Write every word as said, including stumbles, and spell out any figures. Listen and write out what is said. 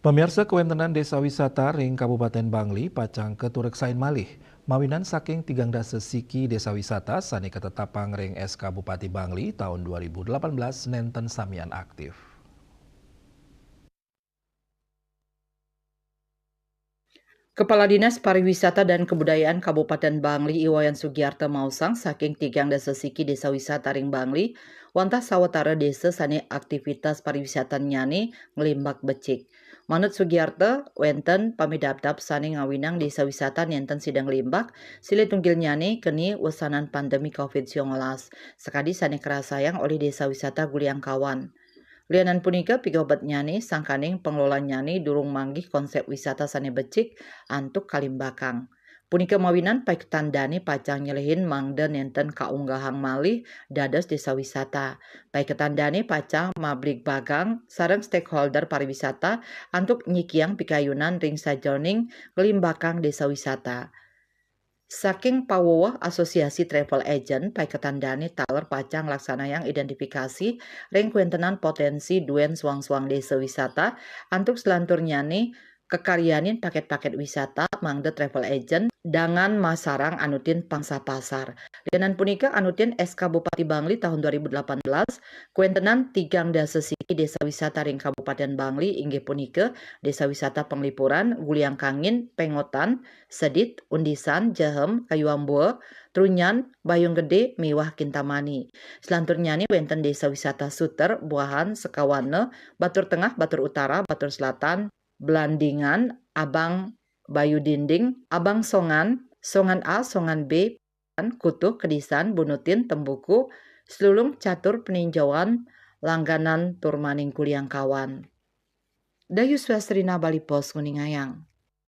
Pamiarsa, kawentenan desa wisata ring Kabupaten Bangli pacang katureksain malih. Mawinan saking tigang dasa siki desa wisata sane katetapang ring S K Bupati Bangli taun dua ribu delapan belas nenten samian aktif. Kepala Dinas Pariwisata dan Kebudayaan Kabupaten Bangli, I Wayan Sugiarto, maosang saking tigang dasa siki desa wisata ring Bangli, wantah sawatara desa sane aktivitas pariwisatannyane nglimbak becik. Manut Sugiarto, wenten pamidabdab sane ngawinang desa wisata nenten sida nglimbak, silih tunggilnyane keni wesanan pandemi covid sembilan belas, sakadi sane karasayang olih desa wisata Guliangkawan. Lianan punika, pigobetnyane sangkaning pengelolanyane durung manggih konsep wisata sane becik antuk kalimbakang. Punika mawinan paiketan dane pacang nyelehin mangda nenten kaunggahang malih dados desa wisata. Paiketan dane pacang mabligbagang sareng stakeholder pariwisata antuk nyikiang pikayunan ring sajeroning nglimbakang desa wisata. Saking paweweh Asosiasi Travel Agent, paiketan dane taler pacang nglaksanayang identifikasi ring kawentenan potensi duen soang-soang desa wisata antuk selanturnyane kakaryanin paket-paket wisata mangda travel agent dangan masarang anutin pangsa pasar. Lianan punika, anutin S K Bupati Bangli taun dua ribu delapan belas, kawentenan tigang dasa siki desa wisata ring Kabupaten Bangli, inggih punika Desa Wisata Penglipuran, Guliangkangin, Pengotan, Sedit, Undisan, Jehem, Kayuambua, Trunyan, Bayung Gede, miwah Kintamani. Selanturnyane wenten desa wisata Suter, Buahan, Sekawana, Batur Tengah, Batur Utara, Batur Selatan, Blandingan, Abang Bayu Dinding, Abang Songan, Songan A, Songan B, Kutuh, Kedisan, Bunutin, Tembuku, Selulung, Catur, Peninjauan, Langganan, Turmaning Guliangkawan. Dayu Swastrina, Bali Post, nguningayang.